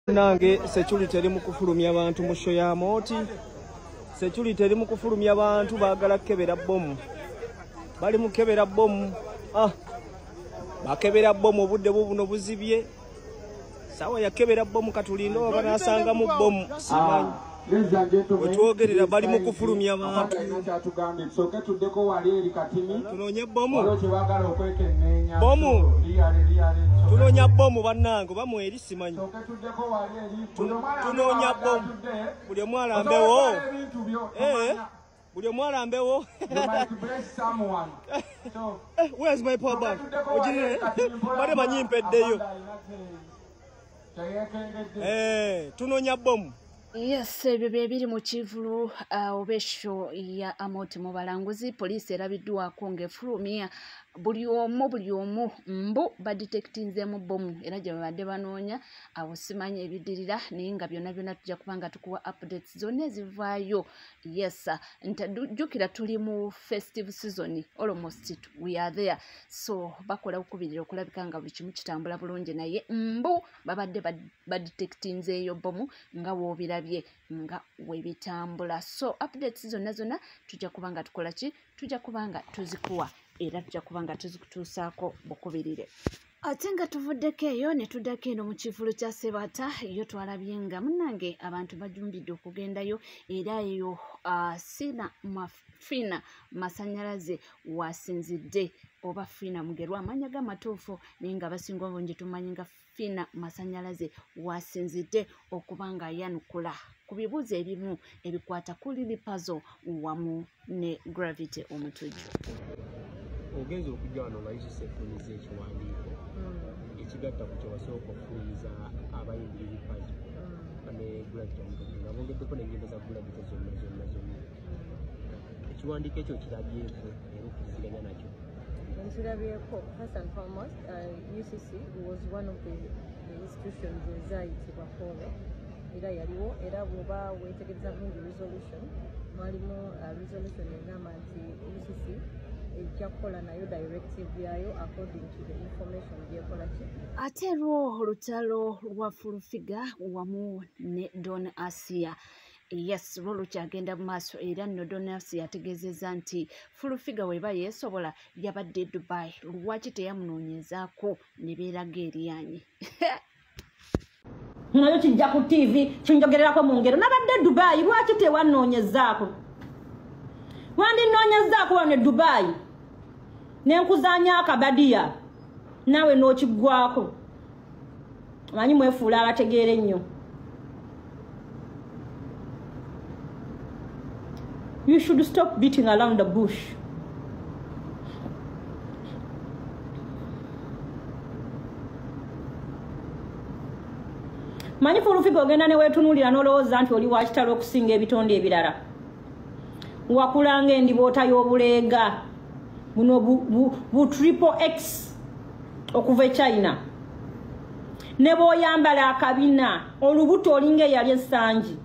Nange security eri mu kufulumya abantu mu show ya Amooti. Security eri mu kufulumya abantu baagala kukebera bbomu. Bali mu kukebera bbomu. Bakebera bbomu obudde buno buzibye. Sawa yakebera bbomu katulinde oba banaasangamu bbomu. Simanyi. Wetwogerera bali mu kufulumya abantu. Tunoonye bbomu. Bbomu. Tunoonya bbomu bannange oba mweri simanyi. Tunoonya bbomu. Buli omu alambewo. Buli omu alambewo. Where's my power bank? Ogirire. Bade manyi mpeddeyo. Tunoonya bbomu. Yes, ebyo bye biri mu kivulu oba esho ya Amooti mu balanguzi. Poliisi erabiddwako ng'efulumya buli omu mbu badetectinzeemu bbomu era gye babadde banoonya. Awo simanyi ebiddirira, naye nga byonna byonna tujja kuba nga tukuwa updates zonna ezivaayo. Yes, jjukira tuli mu festive season, almost we are there, so bakola okukubirira okulabika nga buli kimu kitambula bulungi, naye mbu babadde badetectinzeeyo bbomu nga woobirabye nga webitambula. So updates zonna zonna tujja kuba nga tukola ki, tujja kuba nga tuzikuwa era tujja kuba nga tuzikutuusaako bukubirire. Ate nga tuvuddeko eyo ne tuddako eno mu kivulu kya Sebatta, yo twalabye nga munnange abantu bajumbidde okugendayo, era eyo Fina Masannyalaze wasinzidde, oba Fina Mugerwa amannya g'amatuufu, naye nga abasinga obungi tumanyi nga Fina Masannyalaze wasinzidde okuba nga ayanukula ku bibuuzo ebimu ebikwata ku Lil Pazo wamu ne Gravity Omutujju. Ogenze okujja wano nga UCC efulumiza ekiwandiiko ekigatta ku kye wasooka okufulumiza abayimbi Lil Pazo ne Gravity Omutujju, nga bongeddeko n'ennyimba za Gravity zonna zonna zonna. Ekiwandiiko ekyo kirabyeko era okkiriziganya nakyo? Nkirabyeko. First and foremost, UCC was one of the institutions ezayitibwa FOME, era yaliwo, era bw'oba weetegereza bulungi resolution, mwalimu resolution egamba nti UCC ejja kukola nayo directive yayo according to the information gyekola ki. Ate lwo olutalo lwa Full Figure wamu ne Don Asia, yes, lwo lukyagenda mu maaso, era nno Don Asia ategeezezza nti Full Figure weba yeesobola yabadde e Dubai, lwaki teyamunoonyezaako ne beeraga eryanyi. Nayo kijja ku TV kinjogererako mu ngero, nabadde Dubai, lwaki tewanoonyezaako? Wandinoonyezaako wano e Dubai ne nkuzanya akabadiya naawe n'okiggwako. Omanyi mwefuula abategeera ennyo. You should stop beating around the bush. Manyi Full Figure ogenda ne weetunuulira n'olowooza nti oli wa kitalo okusinga ebitonde ebirala. Wakulanga endiboota y'obuleega buno bu triple X okuva e China. Ne bw'oyambala akabina olubuto olinga eyali essangi.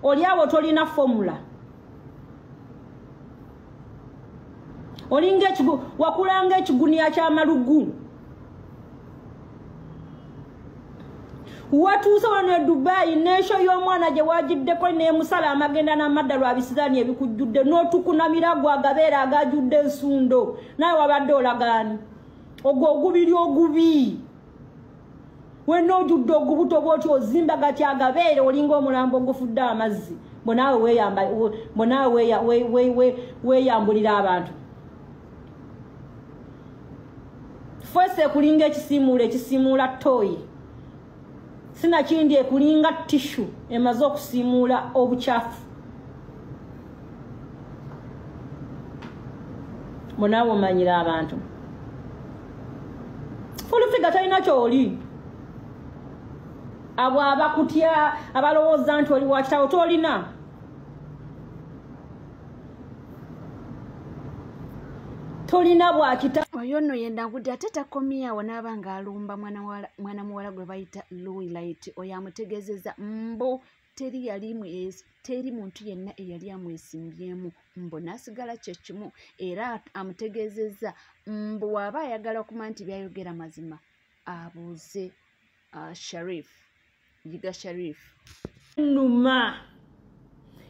Oli awo tolina formula. Olinga wakulanga ekiguniya ky'amalugu. Watuuse wano e Dubai n'esho y'omwana gye wagiddeko n'emusala amagenda n'amadda lwa bisizaani ebikujjudde n'otukunamira gwe agabeera agajjudde ensundo, nawe wabadde olagaani ogwo ogubiri ogubi wenna ojjudde ogubuto bw'oti ozimba gati agabeere olinga omulambo ogufudde amazzi, bwe naawe weeyambulira abantu. Feesi ekulinga ekisiimuula ekisiimuula ttooyi, sinakindi ekulinga tishu emaze okusiimuula obukyafu. Bwe omanyira abantu. Full Figure talina ky'oli. Abo abakutya abalowooza nti oli wa kitalo tolina. Tolina bwakita. Oyo nno yendangudde ate takomye awo n'aba ng'alumba mwana muwala gwe bayita Louis Light. Oyo amutegeezezza mbu teri muntu yenna eyali amwesimbyemu, mbu n'asigala kye kimu, era amutegeezezza mbu w'aba ayagala okumanya nti by'ayogera mazima abuuze Sharif. Yiga Sharif. Numa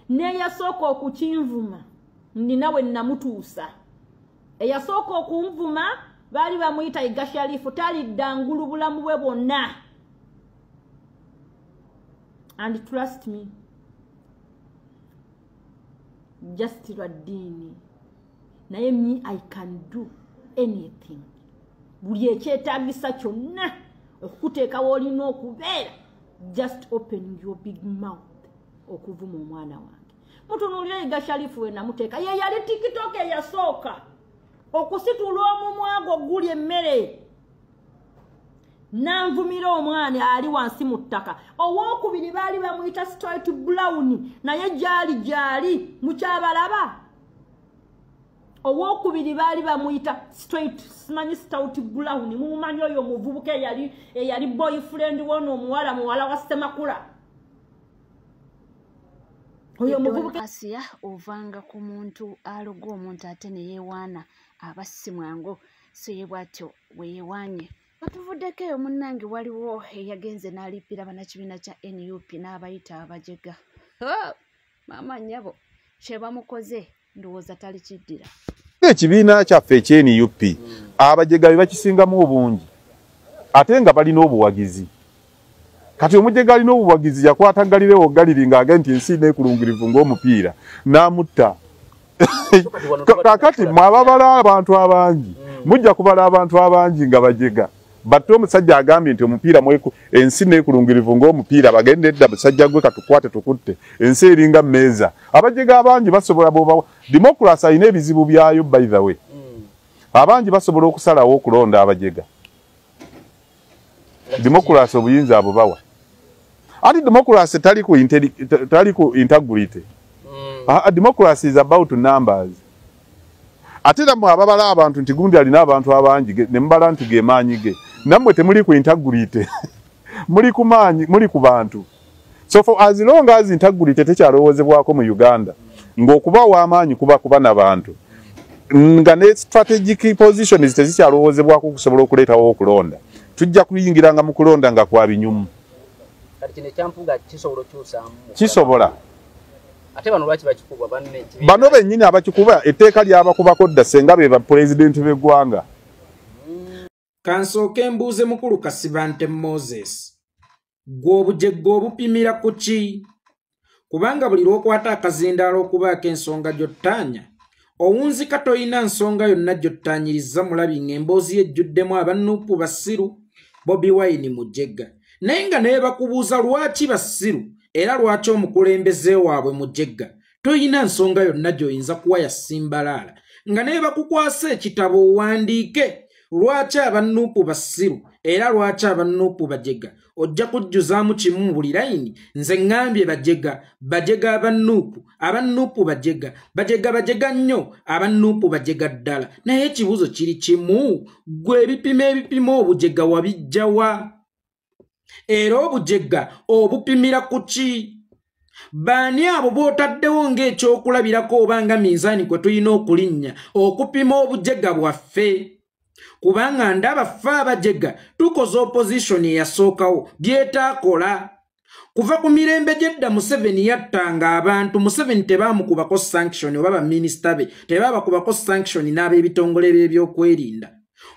neyasooka okukinvuma ninawe namutuusa. Eyasooka okunvuma baali bamuyita Yiga Sharifu, talidda ngulu bulamu bwe bwonna. And trust me, just lwa ddiini, naye me I can do anything. Buli ekyetaagisa kyonna okukuteekawo olina okubeera, just open your big mouth okuvuma omwana wange. Mutunuulire Yiga Sharifu we namuteeka. Ye yali TikTok eyasooka okusitula omumwa gwo guli emmere nanvumira omwana ali wansi mu ttaka. Owookubiri baali bamuyita Straight Brown, naye gyali mukyabalaba. Owookubiri baali bamuyita Straight, simanyi Stout Brown, mumumanyi oyo omuvubuka eyali boyfriend wono omuwala muwala wa Ssemakula. Oyo omuvubuka Asiya ovanga ku muntu aloga omuntu ate ne yeewaana aba si mwangu, so ye bw'atyo bwe yeewaanye. Batuvuddeko eyo munnange, waliwo eyagenze n'alippira bannakibiina kya NUP n'abayita abajega. Maama nnyabo kye bamukoze ndowooza talikiddira. Ekibiina kyaffe ekye NUP abajega be bakisingamu obungi ate nga balina obuwagizi. Kati omujega alina obuwagizi yakwata Galilewo Galili ng'agamba nti ensi neekulungirivu ng'omupiira n'amutta. Kakati mwababala abantu abangi, mujja kubala abantu abangi nga bajega. Batte omusajja agambye nti omupiira ensi neekulungirivu ng'omupiira, bagende edda musajja gwe katukwate tukutte, ensi eringa mmeeza. Abajega abangi basobola bw'oba democracy alina ebizibu byayo, by the way. Abangi basobola okusalawo okulonda abajega. Democracy obuyinza abo bawa. Ati democracy tali ku integrity. Democracy is about numbers. Ate nammwe ababala abantu nti gundi alina abantu abangi ne mubala nti ge maanyi ge, nammwe temuli ku integrity. Muli ku maanyi, muli ku bantu. So for as long as integrity tekyalowoozebwako mu Uganda, ng'okuba w'amaanyi kuba kuba n'abantu, nga ne strategic positions tezikyalowoozebwako okusobola okuleetawo okulonda, tujja kuyingiranga mu kulonda nga kwa binyumu. Kati kino ekyampuga kisobola okyusaamu? Kisobola. Ate bano lwaki bakikuba banne ekibiina? Bano bennyini abakikuba etteeka lyabakubako dda senga be bapulezidenti b'eggwanga. Kansooke mbuuze mukulu Kasibante Moses, ggwe obujegga obupimira ku ki? Kubanga buli lw'okwata akazindaalo okubaako ensonga gy'ottaanya, owunzika toyina nsonga yonna gy'ottaanyiriza mulabi ng'emboozi yejjuddemu aba NUP basiru, Bobi Wine mujegga. Naye nga naye bakubuuza lwaki basiru era lwaki omukulembeze waabwe mujegga, toyina nsonga yonna gy'oyinza kuwa ya simbalaala. Nga naye bakukwasa ekitabo owandiike lwaki aba NUP basiru era lwaki aba NUP bajega, ojja kujjuzaamu kimu mu buli layini. Nze ŋŋambye bajega, bajega aba NUP, aba NUP bajega, bajega bajega nnyo, aba NUP bajega ddala. Naye ekibuuzo kiri kimu, ggwe ebipimo ebipima obujega wabijja wa? Era obujega obupimira ku ki? Baani abo b'otaddewo ng'ekyokulabirako oba nga minzaani kwe tulina okulinnya okupima obujega bwaffe? Kubanga ndaba ffe abajega tukoze opposition eyasookawo byetaakola. Kuva ku mirembe gy'edda Museveni yattanga abantu, Museveni tebaamukubako sanction oba baminisita be tebaabakubako sanction n'ab'ebitongole by'ebyokwerinda.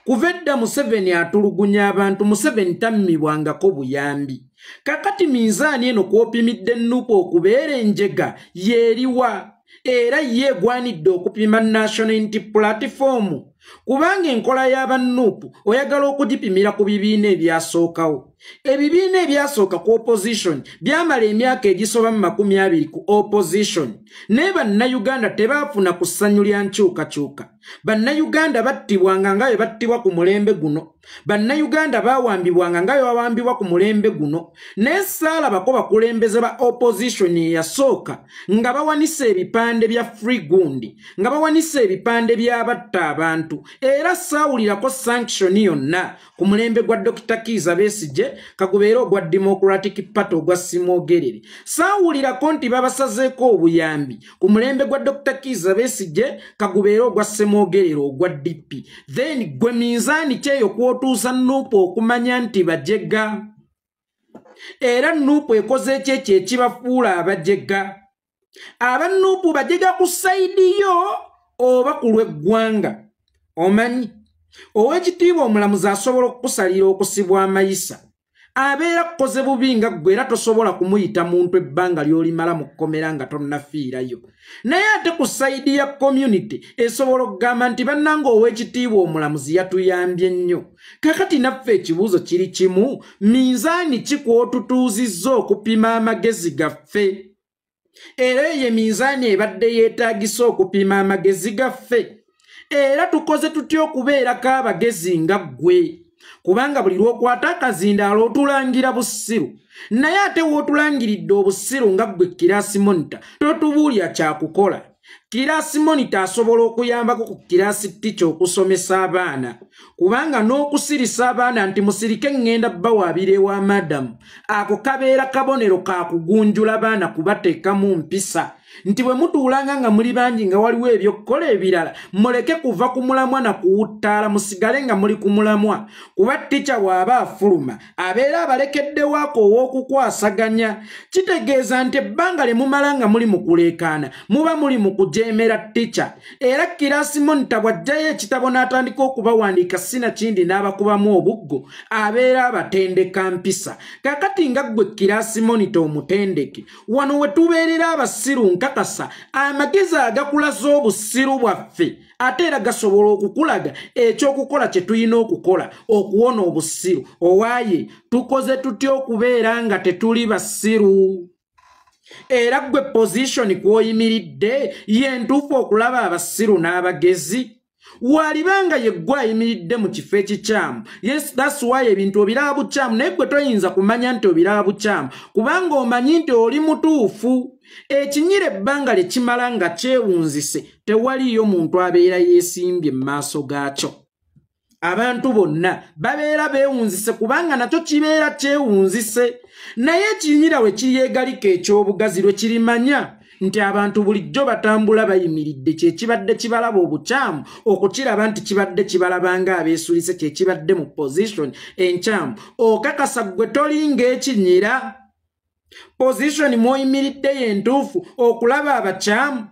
Kuva edda Museveni atulugunya abantu, Museveni tammibwangako buyambi. Kakati minzaani eno kw'opimidde NUP okubeera enjega y'eriwa? Era ye egwanidde okupima National Unity Platform, kubanga enkola y'aba NUP oyagala okugipimira ku bibiina ebyasookawo. Ebibiina ebyasooka ku opposition byamala emyaka egisoba mu 20 ku opposition, naye bannayuganda tebaafuna ku ssanyu lya nkyukakyuka. Bannayuganda battibwanga nga bwe battibwa ku mulembe guno, bannayuganda baawambibwanga nga bwe bawambibwa ku mulembe guno, naye saalabako bakulembeze ba opposition eyasooka nga bawanise ebipande bya free gundi, nga bawanise ebipande by'abatta abantu. Era saawulirako sanction yonna ku mulembe gwa Dr. Kiiza Besigye kagubeere ogwa Democratic Party ogwa Ssimwogerere. Saawulirako nti babasazeeko obuyambi ku mulembe gwa Dr. Kiiza Besigye kagubeere ogwa Ssemwogerere ogwa DP. Then gwe minzaani kyeyo kw'otuusa NUP okumanya nti bajega. Era Nuupu ekoze ekyo ekyo ekibafuula abajega. Aba Nuupu bajega ku sayidi yo oba ku lw'eggwanga. Omanyi ow'ekitiibwa omulamuzi asobola okukusalira okusibwa amayisa, abeera kukoze bubi nga ggwe era tosobola kumuyita muntu ebbanga ly'olimala mu kkomera nga tonnafiirayo. Naye ate ku sayidi ya community esobola okugamba nti bannange ow'ekitiibwa omulamuzi yatuyambye nnyo. Kakati naffe ekibuuzo kiri kimu, minzaani ki kw'otutuuzizza okupima amagezi gaffe? Era eyo eminzaani ebadde yeetaagisa okupima amagezi gaffe. Era tukoze tutya okubeerako abagezi nga ggwe? Kubanga buli lw'okwata akazindaalo otulangira busiru, naye ate w'otulangiridde obusiru nga ggwe class monitor totubuulira kyakukola. Class monitor asobola okuyambako ku class teacher okusomesa abaana, kubanga n'okusirisa abaana nti musirike ŋŋenda bbawaabira ewa madamu, ako kabeera kabonero ka kugunjula baana kubateekamu mpisa nti bwe mutuulanga nga muli bangi nga waliwo ebyokukola ebirala, muleke kuva ku mulamwa na kuwuttaala, musigale nga muli ku mulamwa. Kuba tica bw'aba afuluma abeera abalekeddewo ako ow'okukwasaganya. Kitegeeza nti ebbanga lye mumala nga muli mu kuleekaana muba muli mu kujeemera tica. Era class monitor bw'ajjayo ekitabo n'atandika okubawandiika sinakindi n'abakubamu obuggo, abeera abatendeka mpisa. Kakati nga ggwe class monitor omutendeke, wano we tubeerera abasiru nkakasa amagezi agakulaza obusiru bwaffe ate era gasobola okukulaga ekyokukola kye tulina okukola okuwona obusiru. Owaaye tukoze tutya okubeera nga tetuli basiru? Era ggwe position kw'oyimiridde ye ntuufu okulaba abasiru n'abagezi? Walibanga ye ggwe ayimiridde mu kifo ekikyamu. Yes, that's why ebintu obiraba bukyamu, naye ggwe toyinza kumanya nti obiraba bukyamu kubanga omanyi nti oli mutuufu. Ekinyira ebbanga lye kimala nga kyewunzise tewaliiyo muntu abeera yeesimbye mu maaso gaakyo. Abantu bonna babeera beewunzise kubanga nakyo kibeera kyewunzise. Naye ekinyira we kiryegalika ekyobugazi lwe kirimanya nti abantu bulijjo batambula bayimiridde, kye kibadde kibalaba obukyamu okukiraba nti kibadde kibalaba nga abeesulise, kye kibadde mu position enkyamu. Okakasa ggwe tolinga ekinyira? Position mw'oyimiridde ye ntuufu okulaba abakyamu?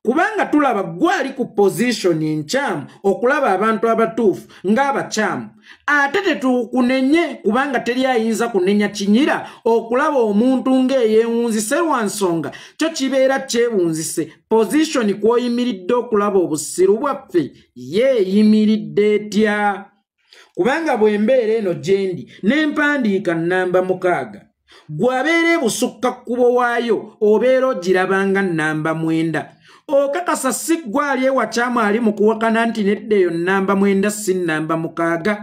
Kubanga tulaba ggwe ali ku position enkyamu okulaba abantu abatuufu ng'abakyamu. Ate tetukunenye kubanga teri ayinza kunenya kinyira okulaba omuntu ng'eyeewunzise lwa nsonga kyo kibeera kyewunzise. Position kw'oyimiridde okulaba obusiru bwaffe yeeyimiridde etya? Kubanga bwe mbeera eno gye ndi ne mpandiika nnamba 6, gw'abeera ebusukka kkubo waayo obeera ogirabanga nnamba 9. Okakasa si ggwe ali ewakyamu ali mu kuwakana nti nedda eyo nnamba 9 si nnamba 6,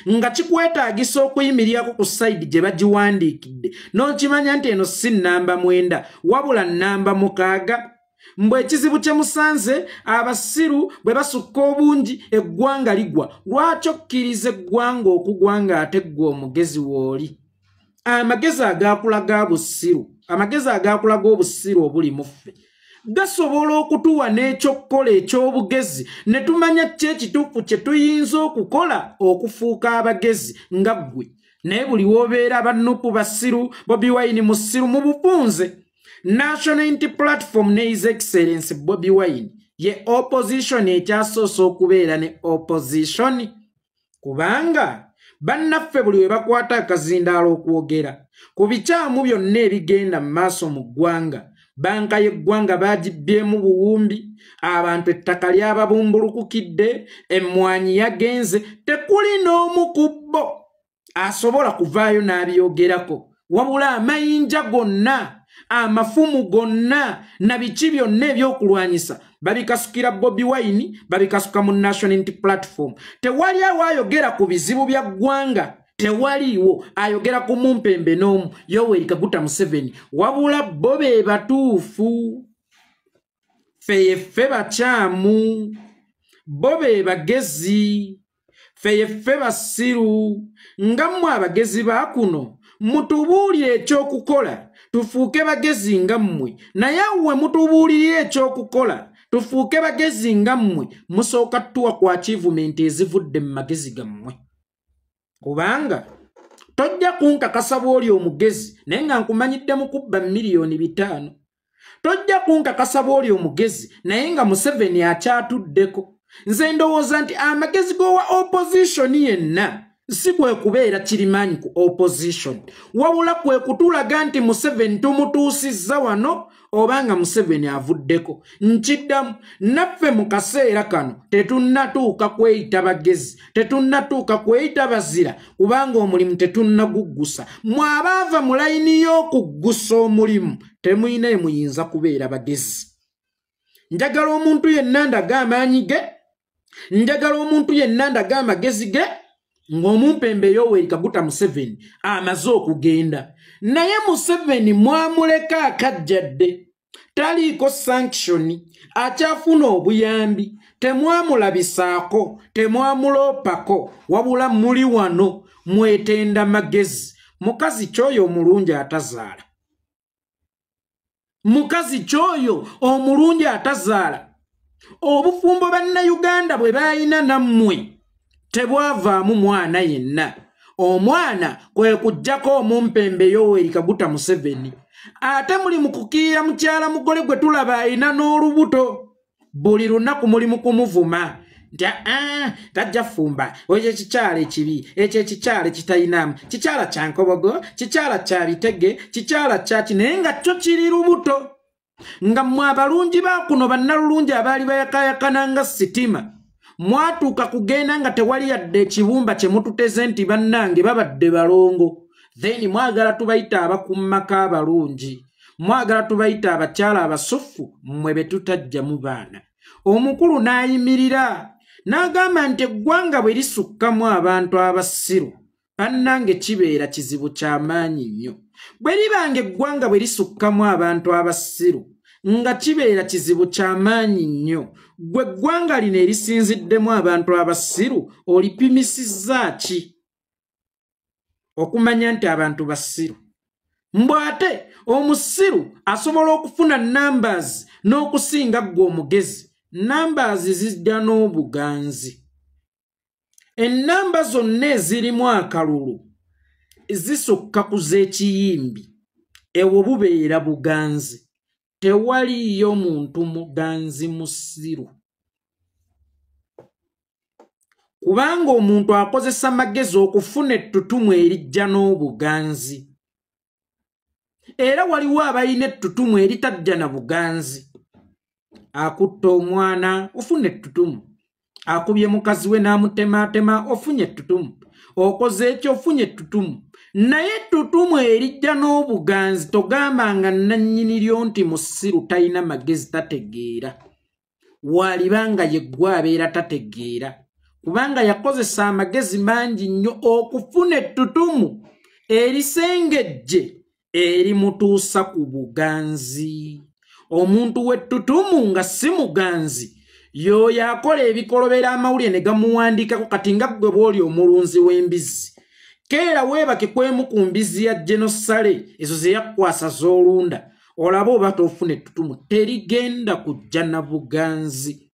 nga kikwetaagisa okuyimirirako ku sayidi gye bagiwandiikidde n'okimanya nti eno si nnamba 9 wabula nnamba 6. Mbwe ekizibu kye musanze abasiru bwe basukka obungi eggwanga ligwa. Lwaki okkiriza eggwanga okugwa ng'ate ggwe omugezi w'oli? Amagezi agaakulaga busiru, amagezi agaakulaga obusiru obuli mu ffe gasobola okutuwa n'ekyokukola eky'obugezi ne tumanya ki ekituufu kye tuyinza okukola okufuuka abagezi nga ggwe. Naye buli w'obeera abanupu basiru, Bobi Wine musiru mu bufunze. National Unity Platform ne His Excellency Bobi Wine ye opposition ekyasoose okubeera ne opposition, kubanga bannaffe buli we bakwata akazindaalo okwogera ku bikyamu byonna ebigenda mu maaso mu ggwanga. Banka y'eggwanga baagibbyemu buwumbi, abantu ettaka lyababumbulukukidde, emmwanyi yagenze, tekuli n'omu ku bo asobola kuvaayo n'abyogerako. Wabula amayinja gonna, amafumu gonna na biki byonna ebyokulwanyisa babikasukira Bobi Wine, babikasuka mu National Unity Platform. Tewali awo ayogera ku bizibu bya ggwanga, tewaliiwo ayogera ku mumpembe n'omu Yoweri Kaguta Museveni, wabula bo be batuufu, ffe yeffe bakyamu, bo be bagezi, ffe yeffe basiru. Nga mmwe abagezi ba kuno mutubuulire ekyokukola tufuuke bagezi nga mmwe, naye awe mutubuulirire ekyokukola tufuuke bagezi nga mmwe, musooka tuwa ku achievement ezivudde mu magezi gammwe. Kubanga Tojja kunkakasa bw'oli omugezi naye nga nkumanyidde mu kubba 5 miliyoni. Tojja kunkakasa bw'oli omugezi naye nga Museveni akyatuddeko. Nze ndowooza nti amagezi g'owa opposition yenna si kwe kubeera kirimaanyi ku opposition, wabula kwe kutulaga nti Museveni tumutuusizza wano oba nga Museveni avuddeko. Nkiddamu, naffe mu kaseera kano tetunnatuuka kweyita bagezi, tetunnatuuka kweyita bazira, kubanga omulimu tetunnaguggusa. Mwe abaava mu layini y'okuggusa omulimu temuyina muyinza kubeera bagezi. Njagala omuntu yenna ndaga amaanyi ge, njagala omuntu yenna ndaga amagezi ge, ng'omumpembe Yoweri Kaguta Museveni amaze okugenda. Naye Museveni mwamuleka akajjadde, taliiko sanction, akyafuna obuyambi, temwamulabisaako, temwamuloopako, wabula muli wano mwetenda magezi. Mukazi kyoyo omulungi atazaala, mukazi kyoyo omulungi atazaala. Obufumbo bannayuganda bwe balina nammwe tebwavaamu mwana yenna. Omwana kwe kujjako omumpembe Yoweri Kaguta Museveni. Ate muli mu kukiira mukyala mugole gwe tulaba ayina n'olubuto. Buli lunaku muli mu kumuvuma nti tajja fumba, ekyo ekikyala ekibi, ekyo ekikyala ekitalinamu, kikyala kya nkobogo, kikyala kya bitege, kikyala kyaki, naye nga kyo kiri lubuto. Nga mmwe abalungi ba kuno bannalulungi abaali bayakaayakana nga sitima, mwatuuka kugenda nga tewali yadde ekibumba kye mututeze nti bannange babadde balongo. Then mwagala tubayita abakummaka abalungi, mwagala tubayita abakyala abasufu, mmwe be tutajjamu baana. Omukulu n'ayimirira n'agamba nti eggwanga bwe lisukkamu abantu abasiru, bannange kibeera kizibu ky'amaanyi nnyo. Bwe libanga eggwanga bwe lisukkamu abantu abasiru, nga kibeera kizibu ky'amaanyi nnyo. Gwe eggwanga lino erisinziddemu abantu abasiru olipimisizza ki okumanya nti abantu basiru? Mbw ate omusiru asobola okufuna numbers n'okusinga ggwe omugezi. Numbers zijja n'obuganzi. Ennamba zonna ezirimu akalulu zisukka ku z'ekiyimbi, ewo bubeera buganzi. Tewaliyo muntu muganzi musiru, kubanga omuntu akozesa magezi okufuna ettutumu erijja n'obuganzi. Era waliwo abalina ettutumu eritajja na buganzi. Akutta omwana ofuna ettutumu, akubye mukazi we n'amutemaatema ofunye ettutumu, okoze ekyo ofunye ettutumu. Naye ettutumu erijja n'obuganzi togambanga nannyini lyo nti musiru talina magezi tategeera. Walibanga ye ggwe abeera tategeera, kubanga yakozesa amagezi mangi nnyo okufuna ettutumu erisengejje erimutuusa ku buganzi. Omuntu w'ettutumu nga si muganzi y'oyo akola ebikolobera amawulire ne gamuwandiikako. Kati nga ggwe bw'oli omulunzi w'embizzi, keera weebake kwemu ku mbizzi ya Genosale ezo ze yakkwasa z'olunda, olabe oba tofuna ettutumu. Terigenda kujja na buganzi.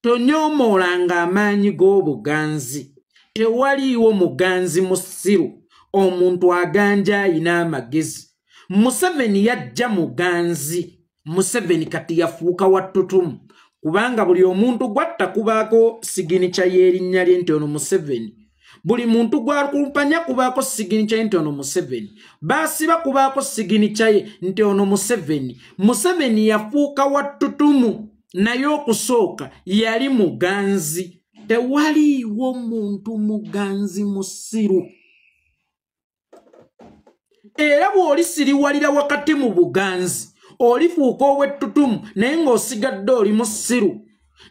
Tonyoomoolanga amaanyi g'obuganzi. Tewaliiwo muganzi musiru. Omuntu aganja ayina amagezi. Museveni yajja muganzi. Museveni kati yafuuka wa ttutumu, kubanga buli omuntu gwatta kubaako siginica y'erinnya lye nti ono Museveni. Buli muntu gwakumpanya kubaako siginica ye nti ono Museveni. Baasiba kubaako siginica ye nti ono Museveni. Museveni yafuuka wa ttutumu, naye okusooka yali muganzi. Tewaliiwo muntu muganzi musiru. Era bw'olisiriwalira wakati mu buganzi, olifuuka ow'ettutumu naye ng'osigadde oli musiru.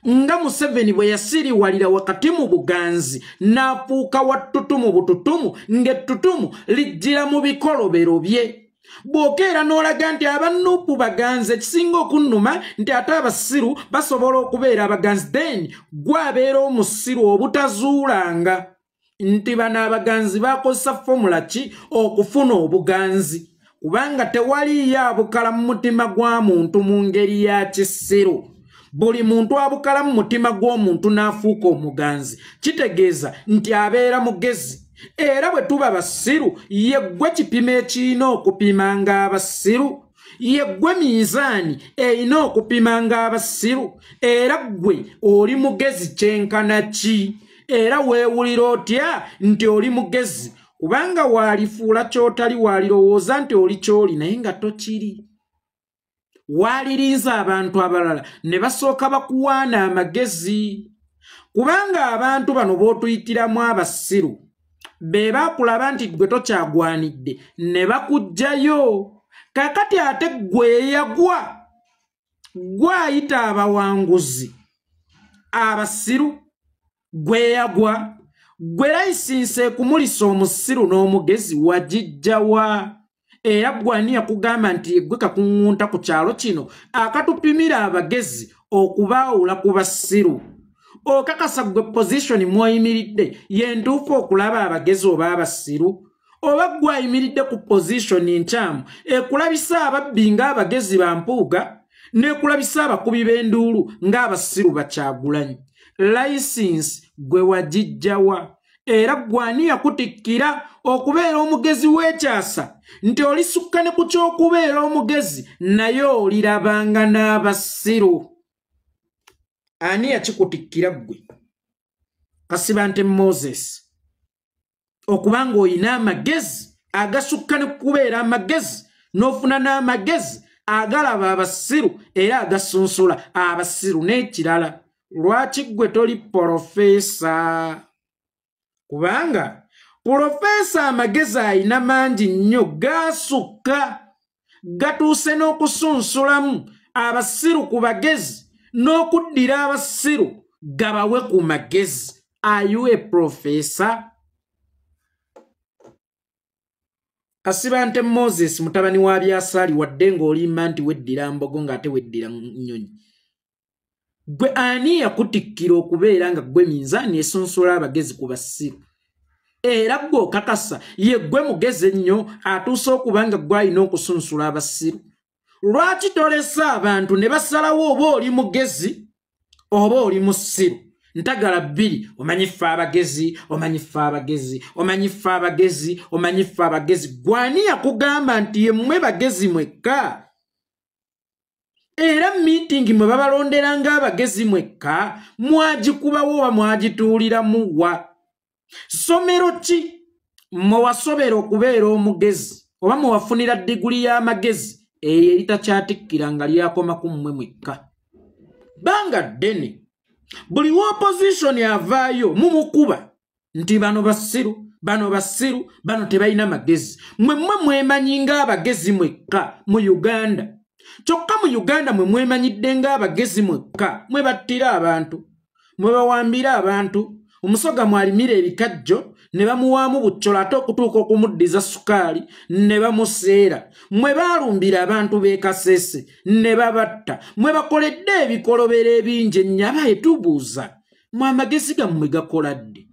Nga Museveni bwe yasiriwalira wakati mu buganzi n'afuuka wa ttutumu bututumu, ng'ettutumu lijjira mu bikolobero bye. Bw'okeera n'olaga nti abannuupu baganzi, ekisinga okunnuma nti ate abasiru basobola okubeera abaganzi, then gwe abeera omusiru obutazuulanga nti bano abaganzi bakozesa fomula ki okufuna obuganzi, kubanga tewaliyo abukala mu mutima gwa muntu mu ngeri ya kisiru. Buli muntu abukala mu mutima gw'omuntu n'afuuka omuganzi kitegeeza nti abeera mugezi. Era bwe tuba basiru, ye ggwe kipimo ekirina okupima ng'abasiru, ye ggwe minzaani erina okupima ng'abasiru. Era ggwe oli mugezi kyenkana ki? Era weewulira otya nti oli mugezi? Kubanga waalifuula ky'otali, waalirowooza nti oli ky'oli naye nga tokiri. Waalirinza abantu abalala ne basooka bakuwaana amagezi. Kubanga abantu bano b'otuyitiramu abasiru be baakulaba nti ggwe tokyagwanidde ne bakuggyayo. Kaakati ate ggwe eyagwa, ggwe ayita abawanguzi abasiru, ggwe eyagwa, ggwe layisinsi ekumulisa omusiru n'omugezi wagijja wa? Era ggwe ani yakugamba nti ggwe kakuŋŋunta ku kyalo kino akatupimira abagezi okubaawula ku basiru? Okakasa ggwe pozishoni mw'oyimiridde ye ntuufu okulaba abagezi oba abasiru? Oba ggwe ayimiridde ku pozishoni nkyamu ekulabisa ababbi ng'abagezi ba Mpuuga n'ekulabisa abakubi b'enduulu ng'abasiru bakyagulanyi? Layisinsi ggwe wagijja wa? Era ggwe ani yakutikkira okubeera omugezi w'ekyasa nti olisukka ne ku ky'okubeera omugezi naye olirabanga n'abasiru? Ani yakikutikkira ggwe Kasibante Moses okubanga oyina amagezi agasukka ne kubeera amagezi n'ofuna n'amagezi agalaba abasiru era agasunsula abasiru? N'ekirala, lwaki ggwe toli porofeesa? Kubanga porofeesa amagezi ayina mangi nnyo, gasukka, gatuuse n'okusunsulamu abasiru ku bagezi n'okuddira abasiru gabawe ku magezi. Are you a professor? Kasibante Moses mutabani wa Byasaali, wadde ng'olimba nti weddira mbogo ng'ate weddira nnyonyi, ggwe ani yakutikkira okubeera nga ggwe minzaani esunsula abagezi ku basiru? Era ggwe okakasa ye ggwe mugezi ennyo atuuse okuba nga ggwe alina okusunsula abasiru? Lwaki tolesa abantu ne basalawo oba oli mugezi oba oli musiru? Ntagala bbiri, omanyi ffe abagezi, omanyi ffe abagezi, omanyi ffe abagezi, omanyi ffe abagezi. Ggwe ani yakugamba nti ye mmwe bagezi mwekka? Era miitingi mwe babalondera ng'abagezi mwekka, mwagikubawo oba mwagituuliramu wa? Ssomero ki mwe wasobera okubeera omugezi oba mwe wafunira diguli y'amagezi eyo eritakyatikkira nga lyakoma ku mmwe mwekka? Banga ddene buli wa opposition avaayo mumukuba nti bano basiru, bano basiru, bano tebalina magezi. Mmwe mmwe mwemanyi ng'abagezi mwekka mu Uganda. Kyokka mu Uganda mwe mwemanyidde ng'abagezi mwekka, mwe battira abantu, mwe bawambira abantu. Omusoga mwalimira ebikajjo ne bamuwaamu buccola ate okutuuka okumuddiza sukaali ne bamuseera. Mwe baalumbira abantu b'e Kasese ne babatta. Mwe bakoledde ebikolobero ebingi ennyo. Abaye tubuuza, mwe amagezi gammwe gakola ddi?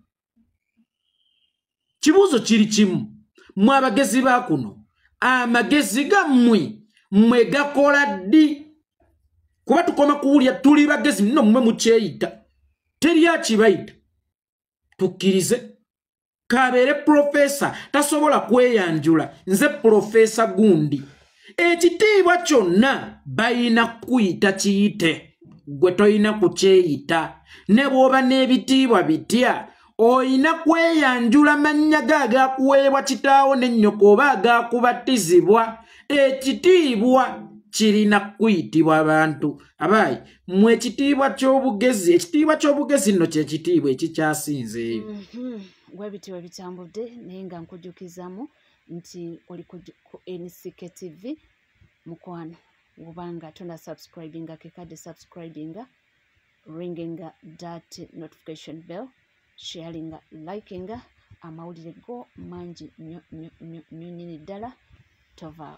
Kibuuzo kiri kimu, mwe abagezi ba kuno amagezi gammwe mwe gakola ddi? Kuba tukoma kuwulira tuli bagezi nno mmwe mukyeyita, teri akibayita. Tukkirize kabeere profesa tasobola kweyanjula nze profesa gundi. Ekitiibwa kyonna balina kuyita kiyite, ggwe toyina kukyeyita. Ne bw'oba n'ebitiibwa bitya, oyina kweyanjula mannya go agakuweebwa kitaawo n'ennyoko oba agakubatizibwa. Ekitiibwa kirina kuyitibwa abantu. Abayi mmwe ekitiibwa ky'obugezi, ekitiibwa ky'obugezi nno kye kitiibwa ekikyasinzeeyo. Gwebitiibwa bitambudde, naye nga nkujjukizaamu nti oli ku NCK TV mukwano. Obanga tona subscribinga, kekadde subscribinga, ringinga that notification bell, sharinga, likinga. Amawulire go mangi nnyo nnyo nnyo nnyo nnyini ddala. Tovaawo.